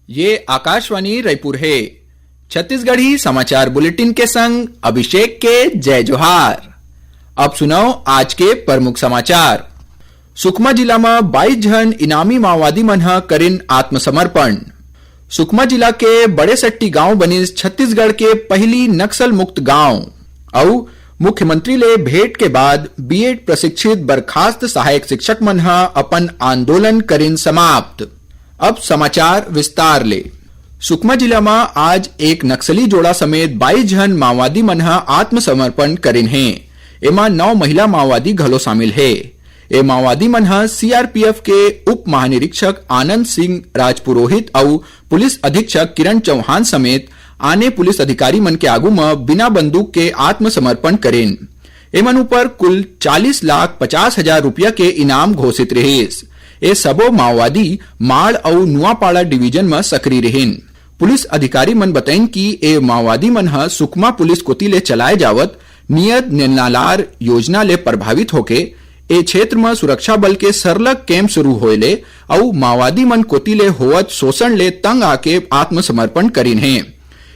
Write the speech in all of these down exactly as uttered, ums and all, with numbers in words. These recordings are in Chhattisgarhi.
ये आकाशवाणी रायपुर हे। छत्तीसगढ़ी समाचार बुलेटिन के संग अभिषेक के जय जोहार। अब सुनव आज के प्रमुख समाचार। सुकमा जिला म बाईस झन इनामी माओवादी मन ह करिन आत्मसमर्पण। सुकमा जिला के बड़ेसट्टी गांव बनिस छत्तीसगढ़ के पहिली नक्सल मुक्त गांव। अउ मुख्यमंत्री ले भेंट के बाद बीएड प्रशिक्षित बर्खास्त सहायक शिक्षक मन ह अपन आंदोलन करिन समाप्त। अब समाचार विस्तार ले। सुकमा जिला म आज एक नक्सली जोड़ा समेत बाईस झन माओवादी मन ह आत्मसमर्पण करिन हे। एमा नौ महिला माओवादी घलो शामिल हे। ए माओवादी मन ह सीआरपीएफ के उप महानिरीक्षक आनंद सिंह राजपुरोहित अउ पुलिस अधीक्षक किरण चौहान समेत आने पुलिस अधिकारी मन के आगू म बिना बंदूक के आत्मसमर्पण करिन। एमन ऊपर कुल चालीस लाख पचास हजार रुपया के इनाम घोषित रिहिस। ए सबो माओवादी माड़ अउ नुआपाड़ा डिवीजन म सक्रिय रिहिन। पुलिस अधिकारी मन बतइन कि ए माओवादी मन ह सुकमा पुलिस कोति ले चलाए जावत नियत नेनालार योजना ले प्रभावित होके ए क्षेत्र म सुरक्षा बल के सरलग कैंप शुरू होए ले अउ माओवादी मन कोति ले होवत शोषण ले तंग आके आत्मसमर्पण करिन हे।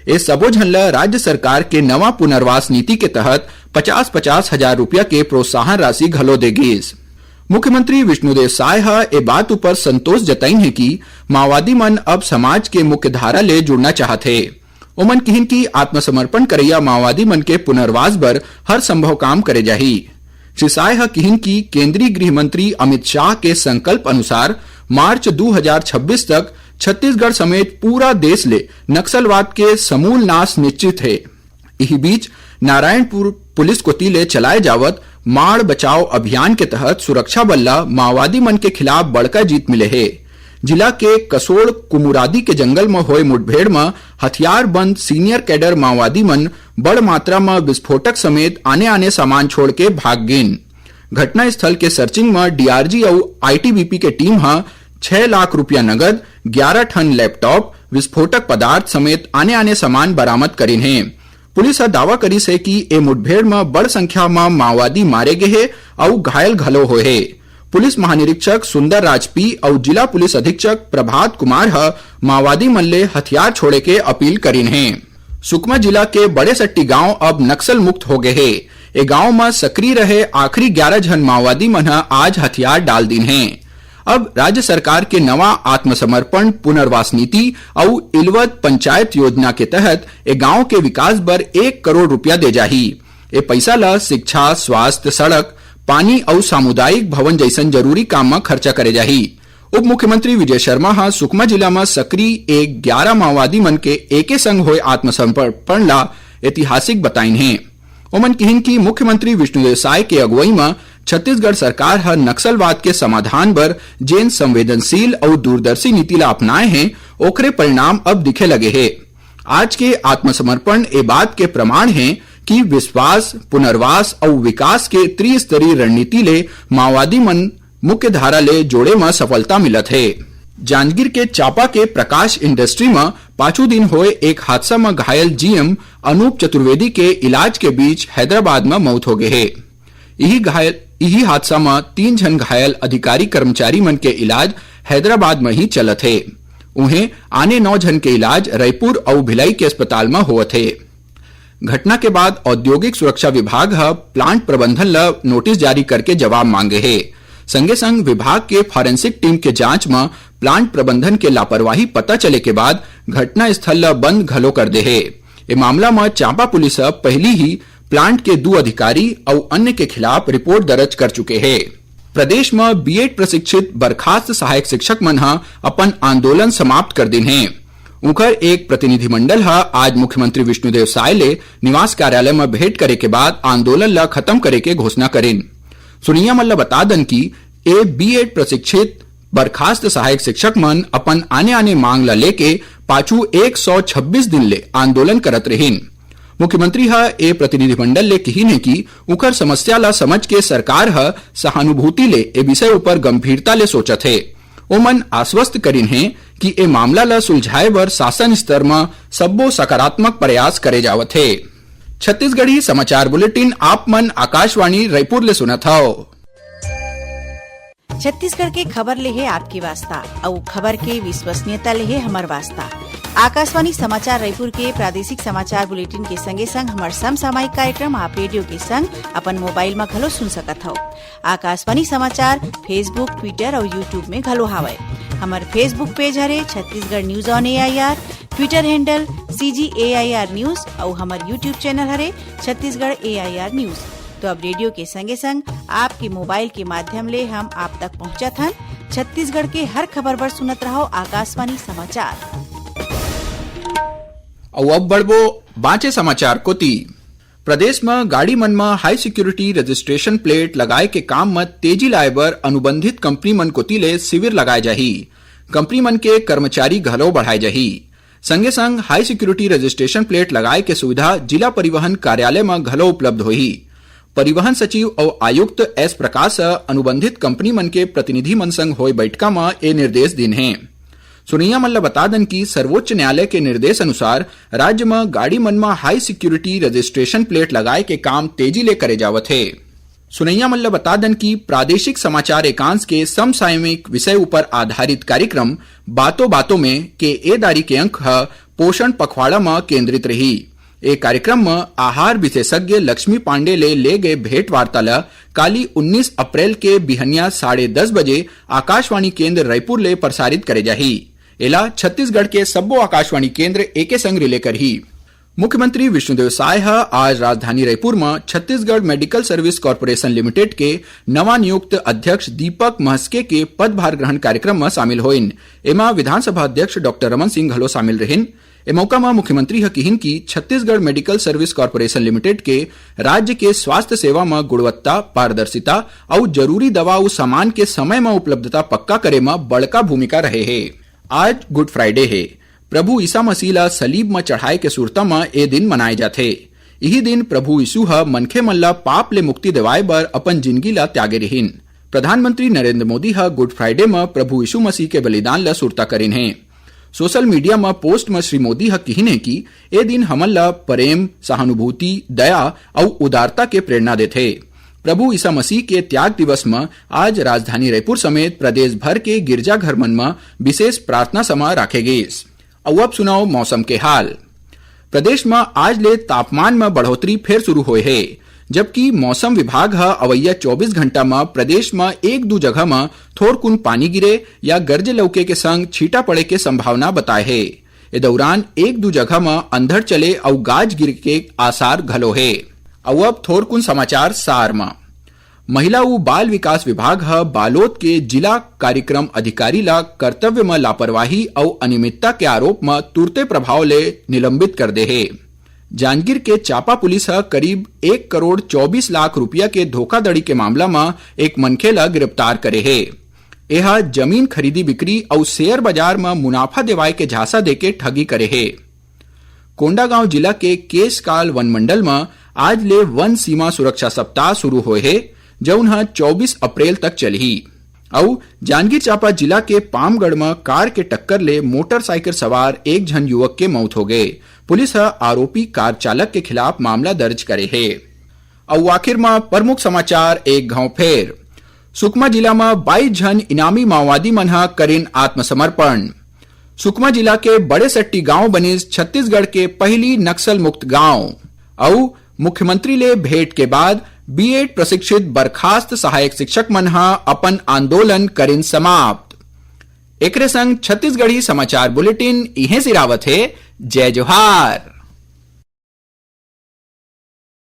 ए सबो झन ल राज्य सरकार के नवा पुनर्वास नीति के तहत पचास पचास हजार रुपया के प्रोत्साहन राशि घलो दे गिस। मुख्यमंत्री विष्णुदेव साय ह ए बात ऊपर संतोष जताइन हे कि माओवादी मन अब समाज के मुख्य धारा ले जुड़ना चाहत हे। ओमन किहिन कि आत्मसमर्पण करइया माओवादी मन के पुनर्वास बर हर संभव काम करे जाही। श्री साय ह किहिन कि केंद्रीय गृह मंत्री अमित शाह के संकल्प अनुसार मार्च दू हजार छब्बीस तक छत्तीसगढ़ समेत पूरा देश ले नक्सलवाद के समूल नाश निश्चित हे। इही बीच नारायणपुर पुलिस कोति ले चलाए जावत माड़ बचाओ अभियान के तहत सुरक्षा बल ला माओवादी मन के खिलाफ बड़का जीत मिले हे। जिला के कसोड़ कुमुरादी के जंगल म होए मुठभेड़ म हथियार बंद सीनियर कैडर माओवादी मन बड़ मात्रा म विस्फोटक समेत आने-आने सामान छोड़ के भाग गिन। घटना स्थल के सर्चिंग म डीआरजी अउ आईटीबीपी के टीम ह छह लाख रुपया नगद, ग्यारह ठन लैपटॉप, विस्फोटक पदार्थ समेत आने-आने सामान बरामद करिन हे। पुलिस ह दावा करिस हे कि ए मुठभेड़ म बड़ संख्या म माओवादी मारे गे हे अउ घायल घलो होए हे। पुलिस महानिरीक्षक सुंदर राज पी अउ जिला पुलिस अधीक्षक प्रभात कुमार ह माओवादी मन ले हथियार छोड़े के अपील करिन हे। सुकमा जिला के बड़ेसट्टी गांव अब नक्सल मुक्त हो गे हे। ए गांव म सक्रिय रहे आखिरी ग्यारह झन माओवादी मन ह आज हथियार डाल दीन हे। अब राज्य सरकार के नवा आत्मसमर्पण पुनर्वास नीति अउ इलवत पंचायत योजना के तहत ए गांव के विकास बर एक करोड़ रुपया दे जाही। ए पइसा ल शिक्षा, स्वास्थ्य, सड़क, पानी अउ सामुदायिक भवन जइसन जरूरी काम म खर्चा करे जाही। उप मुख्यमंत्री विजय शर्मा ह सुकमा जिला म सक्रिय एक ग्यारह माओवादी मन के एके संग होए आत्मसमर्पण ला ऐतिहासिक बताइन हे। ओमन किहिन कि मुख्यमंत्री विष्णुदेव साय के अगुवई म छत्तीसगढ़ सरकार ह नक्सलवाद के समाधान बर जेन संवेदनशील अउ दूरदर्शी नीति ला अपनाए हे, ओखरे परिणाम अब दिखे लगे हे। आज के आत्मसमर्पण ए बात के प्रमाण हे कि विश्वास, पुनर्वास अउ विकास के त्रिस्तरीय रणनीति ले माओवादी मन मुख्य धारा ले जोड़े म सफलता मिलत हे। जांजगीर के चांपा के प्रकाश इंडस्ट्री म पाछू दिन होए एक हादसा म घायल जीएम अनूप चतुर्वेदी के इलाज के बीच हैदराबाद म मौत हो गे हे। इही घायल, इही हादसा म तीन झन घायल अधिकारी कर्मचारी मन के इलाज हैदराबाद म ही चलत हे। उहें, आने नौ झन के इलाज रायपुर अउ भिलाई के अस्पताल म होवत हे। घटना के बाद औद्योगिक सुरक्षा विभाग ह प्लांट प्रबंधन ल नोटिस जारी करके जवाब मांगे हे। संगे संग विभाग के फॉरेंसिक टीम के जांच म प्लांट प्रबंधन के लापरवाही पता चले के बाद घटना स्थल ल बंद घलो कर दे हे। ए मामला म चांपा पुलिस ह पहिली ही प्लांट के दू अधिकारी अउ अन्य के खिलाफ रिपोर्ट दर्ज कर चुके हे। प्रदेश म बीएड प्रशिक्षित बर्खास्त सहायक शिक्षक मन ह अपन आंदोलन समाप्त कर दिन हे। उंकर एक प्रतिनिधिमंडल ह आज मुख्यमंत्री विष्णुदेव साय ले निवास कार्यालय म भेंट करे के बाद आंदोलन ल खत्म करे के घोषणा करिन। सुनइया मन ल बता दन कि ए बीएड प्रशिक्षित बर्खास्त सहायक शिक्षक मन अपन आने-आने मांग ल लेके पाछू एक सौ छब्बीस दिन ले आंदोलन करत रहिन। मुख्यमंत्री ह ए प्रतिनिधिमंडल ले किहिन हे कि उंकर समस्या ल समझ के सरकार ह सहानुभूति ले ए विषय ऊपर गंभीरता ले सोचत हे। ओमन आश्वस्त करिन हे कि ए मामला ल सुलझाए बर शासन स्तर म सब्बो सकारात्मक प्रयास करे जावत हे। छत्तीसगढ़ी समाचार बुलेटिन आप मन आकाशवाणी रायपुर ले सुनत हव। छत्तीसगढ़ के खबर ले हे आपके वास्ता, अउ खबर के विश्वसनीयता ले हे हमर वास्ता। आकाशवाणी समाचार रायपुर के प्रादेशिक समाचार बुलेटिन के संगे संग हमर समसामयिक कार्यक्रम आप रेडियो के संग अपन मोबाइल म घलो सुन सकत हव। आकाशवाणी समाचार Facebook, Twitter अउ YouTube में घलो हावय। हमर Facebook पेज हरे Chhattisgarh news on AIR, Twitter handle CG AIR news अउ हमर YouTube चैनल हरे छत्तीसगढ़ एआईआर न्यूज। तो अब रेडियो के संगे संग आपके मोबाइल के माध्यम ले हम आप तक पहुंचत हन। छत्तीसगढ़ के हर खबर बर सुनत रहव आकाशवाणी समाचार। अउ अब बढ़बो बांचे समाचार कोती। प्रदेश म गाड़ी मन म हाई सिक्योरिटी रजिस्ट्रेशन प्लेट लगाए के काम म तेजी लाए बर अनुबंधित कंपनी मन कोती ले शिविर लगाए जाही। कंपनी मन के कर्मचारी घलो बढ़ाए जाही। संगे संग हाई सिक्योरिटी रजिस्ट्रेशन प्लेट लगाए के सुविधा जिला परिवहन कार्यालय म घलो उपलब्ध होही। परिवहन सचिव अउ आयुक्त एस प्रकाश ह अनुबंधित कंपनी मन के प्रतिनिधि मन संग होए बैठका म ए निर्देश दिन हे। सुनैया मन ल बता दन कि सर्वोच्च न्यायालय के निर्देश अनुसार राज्य म गाड़ी मन म हाई सिक्योरिटी रजिस्ट्रेशन प्लेट लगाए के काम तेजी ले करे जावत हे। सुनैया मन ल बता दन कि प्रादेशिक समाचार एकांश के समसामयिक विषय ऊपर आधारित कार्यक्रम बातों बातों में के ए दारी के अंक ह पोषण पखवाड़ा म केंद्रित रही। ए कार्यक्रम म आहार विशेषज्ञ लक्ष्मी पांडे ले ले गए भेंट वार्ता ल काली उन्नीस अप्रैल के बिहनिया साढ़े दस बजे आकाशवाणी केंद्र रायपुर ले प्रसारित करे जाही। एला छत्तीसगढ़ के सब्बो आकाशवाणी केंद्र एके संग रिले करही। मुख्यमंत्री विष्णुदेव साय ह आज राजधानी रायपुर म Chhattisgarh medical service corporation limited के नवा नियुक्त अध्यक्ष दीपक महस्के के पदभार ग्रहण कार्यक्रम म शामिल होइन। एमा विधानसभा अध्यक्ष डॉक्टर रमन सिंह घलो शामिल रहिन। ए मौका म मुख्यमंत्री ह किहिन कि Chhattisgarh medical service corporation limited के राज्य के स्वास्थ्य सेवा म गुणवत्ता, पारदर्शिता अउ जरूरी दवा अउ सामान के समय म उपलब्धता पक्का करे म बड़का भूमिका रहे हे। आज गुड फ्राइडे हे। प्रभु ईसा मसीह ला सलीब म चढ़ाए के सुरता म ए दिन मनाए जाथे। इही दिन प्रभु यीशु ह मनखे मन ला पाप ले मुक्ति देवाए बर अपन जिनगी ला त्यागे रिहिन। प्रधानमंत्री नरेंद्र मोदी ह गुड फ्राइडे म प्रभु यीशु मसीह के बलिदान ला सुरता करिन हे। सोशल मीडिया म पोस्ट म श्री मोदी ह किहिन हे कि ए दिन हमन ला प्रेम, सहानुभूति, दया अउ उदारता के प्रेरणा देथे। प्रभु ईसा मसीह के त्याग दिवस म आज राजधानी रायपुर समेत प्रदेश भर के गिरजाघर मन म विशेष प्रार्थना समा राखे गीस। अउ अब सुनव मौसम के हाल। प्रदेश म आज ले तापमान म बढ़ोतरी फेर शुरू होए हे, जबकि मौसम विभाग ह अवइया चौबीस घंटा म प्रदेश म एक दू जगह म थोरकुन पानी गिरे या गरजे लउके के संग छींटा पड़े के संभावना बताए हे। ए दउरान एक दू जगह म अंधड़ चले अउ गाज गिरे के आसार घलो हे। अउ अब थोरकुन समाचार सार म। महिला अउ बाल विकास विभाग ह बालोद के जिला कार्यक्रम अधिकारी ला कर्तव्य म लापरवाही अउ अनियमितता के आरोप म तुरते प्रभाव ले निलंबित कर दे हे। जांजगीर के चांपा पुलिस ह करीब एक करोड़ चौबीस लाख रुपया के धोखाधड़ी के मामला म एक मनखे ला गिरफ्तार करे हे। एहा जमीन खरीदी बिक्री अउ शेयर बाजार म मुनाफा देवाए के झांसा देके ठगी करे हे। कोंडागांव जिला के केशकाल वन मंडल म आज ले वन सीमा सुरक्षा सप्ताह शुरू होए हे, जउन ह चौबीस अप्रैल तक चलही। अउ जांजगीर चांपा जिला के पामगढ़ म कार के टक्कर ले मोटरसाइकिल सवार एक झन युवक के मौत हो गए। पुलिस ह आरोपी कार चालक के खिलाफ मामला दर्ज करे हे। अउ आखिर म प्रमुख समाचार एक घांव फेर। सुकमा जिला म बाईस झन इनामी माओवादी मन ह करिन आत्मसमर्पण। सुकमा जिला के बड़े सट्टी गांव बनिस छत्तीसगढ़ के पहली नक्सल मुक्त गांव। अउ मुख्यमंत्री ले भेंट के बाद बीएड प्रशिक्षित बर्खास्त सहायक शिक्षक मन ह अपन आंदोलन करिन समाप्त। एकरे संग छत्तीसगढ़ी समाचार बुलेटिन इहें सिरावत हे। जय जोहार।